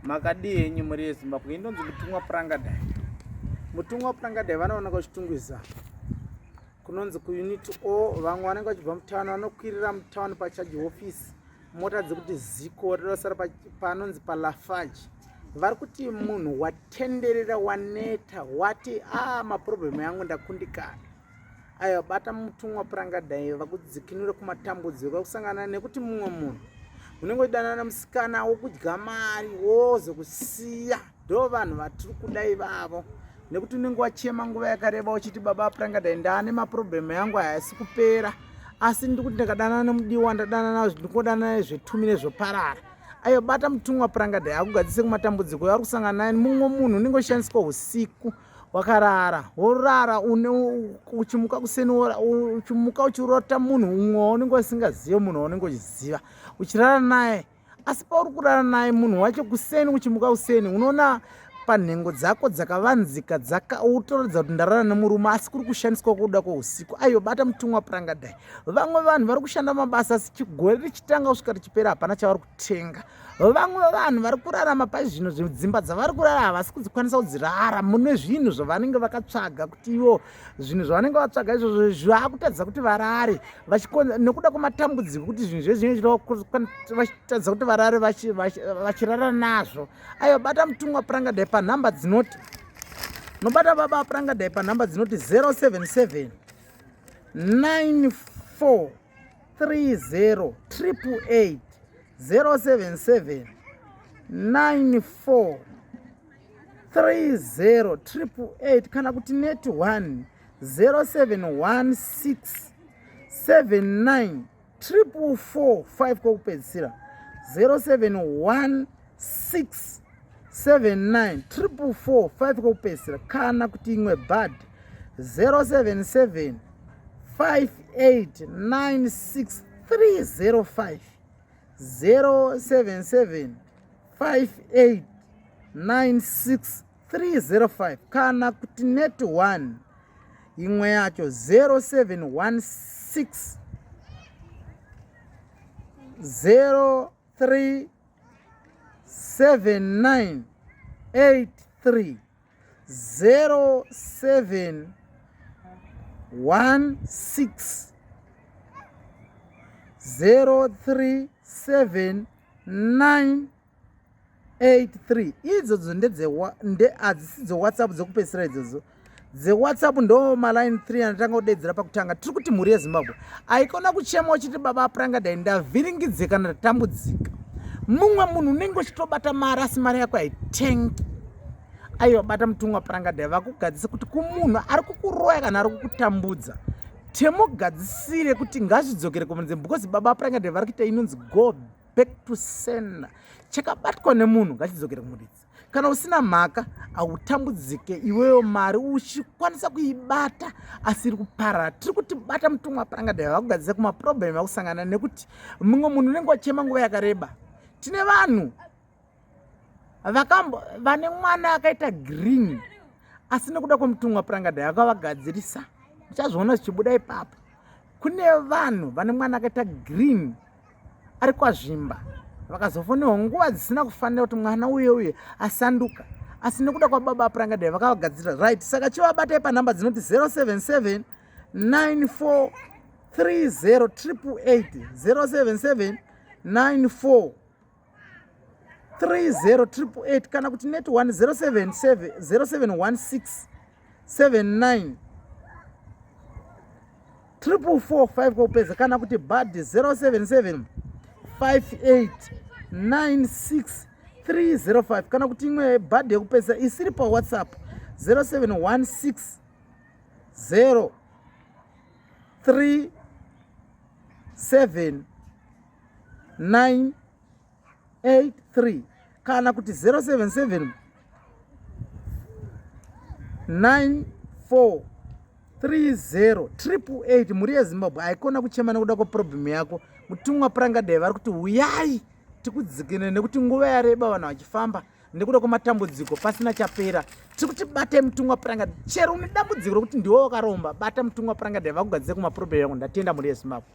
Makadii henyu mhuri yeZimbabwe, indonzi Mutumwa Prangadai. Mutumwa Prangadai vanoona kuChitungwiza kunonzi kuUnit O. Vamwe vanenge vachibva mutown vanokwirira mutown pacharge office, mota dzekuti ziko rinosara panonzi paLafarge. Vari kuti munhu watenderera, waneta, wati a ah, maproblem yangu ndakundikana. Aiwa, bata Mutumwa Prangadai vakudzikinure kumatambudziko ekusangana nekuti mumwe munhu unenge uchidanana musikana wokudya mari wozokusiya. Ndo vanhu vatiri kuda ivavo, nekuti unenge wachema nguva yakareba uchiti baba Prangadai ndaane maproblemu yangu haasi kupera, asi ndiri kuti ndakadanana nemudiwa ndadanana ndikodanana zvetumi nezvoparara. Aiwa, bata Mutumwa Prangadai akugadzise kumatambudziko yauri kusangana naye. Mumwe munhu unenge uchishandiswa usiku wakarara, worara uchimuka kuseni, uchimuka uchirota munhu umwe waunenge usingazive, munhu waunenge uchiziva uchirara naye, asi pauri kurara naye munhu wacho kuseni, uchimuka kuseni unoona panhengo dzako dzakavanzika dzakautoratidza kuti ndarara nemurume, asi kuri kushandiswa kuda kweusiku. Aiyo, bata Mutumwa Prangadai. Vamwe vanhu vari kushanda mabasa, asi chigore richitanga kusvika richipera hapana chavari kutenga. Vamwe vanhu vari kurarama pazvino, dzimba dzavari kurara havasi kudzikwanisa kudzirara, mune zvinhu zvavanenge vakatsvaga kuti ivo zvinhu zvavanenge vatsvaga izvozvo zvakutadza kuti varare nekuda kwematambudziko, kuti zvinhu zvezvinenge vachitadza kuti varare vachirara nazvo. Aiwa, bata Mutumwa Prangadai panhamba dzinoti, nobata baba Prangadai panhamba dzinoti 077 94 30 888, 077 94 30 888, kana kuti net 1 0716 79 444 5 kwokupedzisira, 0716 79 444 5 kwokupedzisira, kana kuti imwe bad 077 58 96 305, 077 58 96 305, kana kuti net 1 imwe yacho 0716 03 79 83, 07 16 03 79 83. Idzodzo hadzisi dzeWhatsApp dzekupedzisira, idzodzo dzeWhatsApp ndo maline 3 anotanga kudedzera pakutanga. Tiri kuti mhuri yeZimbabwe aikona kuchema uchiti baba Prangadai ndavhiringidzika, ndatambudzika. Mumwe munhu unenge uchitobata mari, asi mari yako haitengi. Aiwa, bata Mutumwa Prangadai vakugadzise kuti kumunhu ari kukuroya kana ari kukutambudza, temugadzisire kuti ngazvidzokere kumunze, because baba Prangadai vari kuita inonzi go back to sender. Chakabatwa nemunhu ngachidzokere kumuridzi. Kana usina mhaka hautambudzike iweyo, mari uchikwanisa kuibata asi iri kuparara. Tiri kuti bata Mutumwa Prangadai vakugadzisa kumaproblem akusangana nekuti mumwe munhu unenge wachema nguva yakareba. Tine vanhu vakambo vane mwana akaita green, asi nekuda kweMutumwa Prangadai akavagadzirisa, muchazviona zvichibuda ipapo. Kune vanhu vane mwana akaita green ari kwazvimba, vakazofonewa nguva dzisina kufanira kuti mwana uye uye asanduka, asi nekuda kwababa Prangadai vakavagadzira. Right, saka chivabatai panhamba dzinoti 077 94 30 888, 077 94 30 kana kuti net 1 077 0716 79 445 kwekupedza, kana kuti bad 077 58 96 305, kana kuti imwe bad yekupedzisa isiri paWhatsApp 0716 0 3 7 9 8 3, kana kuti 077 9 4 30 888. Mhuri yeZimbabwe haikona kuchema nekuda kweproblem yako. Mutumwa Prangadai vari kuti uyai tikudzikine, nekuti nguva yareba vanhu vachifamba nekuda kwematambudziko pasina chapera. Tiri kuti batai Mutumwa Prangadai. Chero une dambudziko rekuti ndiwe wakaromba, bata Mutumwa Prangadai vakugadzise kumaproblem yako. Ndatenda, mhuri yeZimbabwe.